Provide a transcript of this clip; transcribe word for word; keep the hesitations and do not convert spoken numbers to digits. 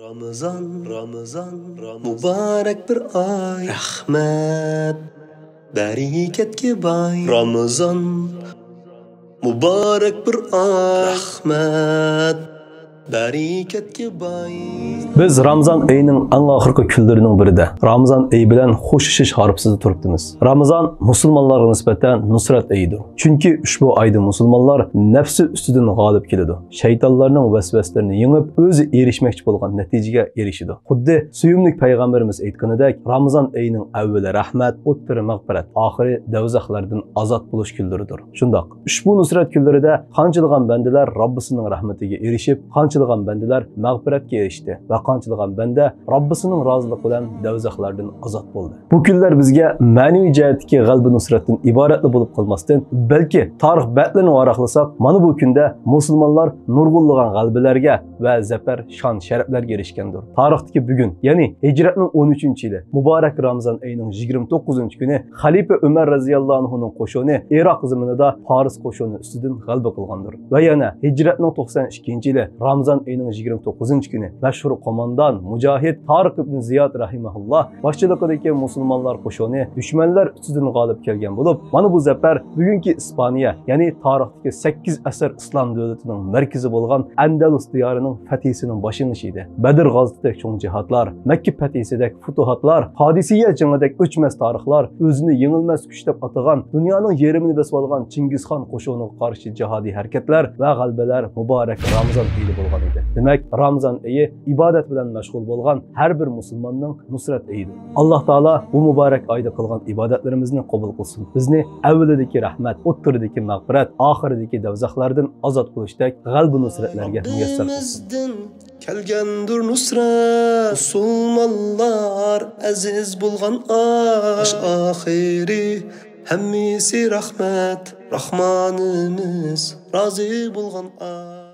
رامىزان، رامىزان، رامىزان، مۇبارەك بىر ئاي. رەھمەت، بەرىكەتكە باي. رامىزان، مۇبارەك بىر ئاي. رەھمەت، بەرىكەتكە باي. بىز رامىزان ئېيىنىڭ ئەڭ ئاخىرقى كۈنلىرىنىڭ بىرىدە، رامىزان ئېيى بىلەن خوشلىشىش ھارپىسىدا تۇرۇپتىمىز. رامىزان مۇسۇلمانلارغا نىسبەتەن نۇسرەت ئېيىدۇر. چۈنكى ئۇشبۇ ئايدا مۇسۇلمانلار نەپسى ئۈستىدىن غالىب كېلىدۇ. شەيتانلارنىڭ ۋەسۋەسىلىرىنى يېڭىپ، ئۆزى ئېرىشمەكچى بولغان نەتىجىگە ئېرىشىدۇ. خۇددى سۆيۈملۈك پەيغەمبىرىمىز ئېيتقىنىدەك، رامىزان ئېيىنىڭ ئەۋۋىلى رەھمەت، ئوتتۇرا مەغپىرەت، ئاخىرى دوزاخلاردىن ئازاد بولۇش كۈنلىرىدۇر. شۇنداق، ئۇشبۇ نۇسرەت كۈنلىرىدە قانچىلىغان بەندىلەر راببىسىنىڭ رەھمىتىگە ئېرىشىپ، قانچىلىغان بەندىلەر مەغپىرەتكە ئېرىشتى ۋە قانچىلىغان بەندە راببىسىنىڭ رازىلىقى بىلەن دوزاخلاردىن ئازاد بولدى. بۇ كۈنلەر بىزگە مەنىۋى جەھەتتىكى غەلىبە نۇسرەتتىن ئىبارەتلا بولۇپ قالماستىن، بەلكى تارىخ بەتلىرىنى ۋاراقلىساق، مانا بۇ كۈندە مۇسۇلمانلار نۇرغۇنلىغان غەلىبىلەرگە ۋە زەپەر، شان، شەرەپلەرگە ئېرىشكەندۇر. تارىختىكى بۈگۈن، يەنى ھىجرەتنىڭ ئون ئۈچىنچى يىلى، مۇبارەك رامىزان ئېيىنىڭ يىگىرمە توققۇزىنچى كۈنى خەلىپە ئۆمەر رەزىياللاھۇ ئەنھۇنىڭ قوشۇنى ئىراق زېمىنىدا پارس قوشۇنى ئۈستىدىن غەلىبە قىلغاندۇر. ۋە يەنە ھىجرەتنىڭ توقسان ئىككىنچى يىلى رامىزان ئېيىنىڭ يىگىرمە توققۇزىنچى كۈنى مەشھۇر قوماندان مۇجاھىد تارىق ئىبن زىياد رەھىمەھۇللا باشچىلىقىدىكى مۇسۇلمانلار قوشۇنى دۈشمەنلەر ئۈستىدىن غالىب كەلگەن بولۇپ، مانا بۇ زەپەر بۈگۈنكى ئىسپانىيە، يەنى تارىختىكى سەككىز ئەسىر ئىسلام دۆلىتىنىڭ مەركىزى بولغان ئەندەلۇس دىيارىنىڭ فەتھىسىنىڭ باشلىنىشى ئىدى. بەدر غازىتىدەك چوڭ جىھادلار، مەككە پەتھىسىدەك پۇتۇھاتلار، قادىسىيە جېڭىدەك ئۆچمەس تارىخلار، ئۆزىنى يېڭىلمەس كۈچ دەپ ئاتىغان دۇنيانىڭ يېرىمىنى بېسىۋالغان چىڭگىزخان قوشۇنىغا قارشى جىھادىي ھەرىكەتلەر ۋە غەلىبىلەر مۇبارەك رامىزان ئېيىدا بولغان ئىدى. دېمەك، رامىزان ئېيى ئىبادەت بىلەن مەشغۇل بولغان ھەر بىر مۇسۇلماننىڭ نۇسرەت ئېيىدۇر. ئاللاھ تائالا بۇ مۇبارەك ئايدا قىلغان ئىبادەتلىرىمىزنى قوبۇل قىلسۇن. بىزنى ئەۋۋىلىدىكى رەھمەت، ئوتتۇرىدىكى مەغپىرەت، ئاخىرىدىكى دوزاخلاردىن ئازاد قىلىشتەك غەلىبە نۇسرەتلەرگە مۇيەسسەر قىلسۇن. رەببىمىزدىن كەلگەندۇر نۇسرەت، مۇسۇلمانلار ئەزىز بولغان ئاي. باش ئاخىرى ھەممىسى رەھمەت، راھمانىمىز رازى بولغان ئاي.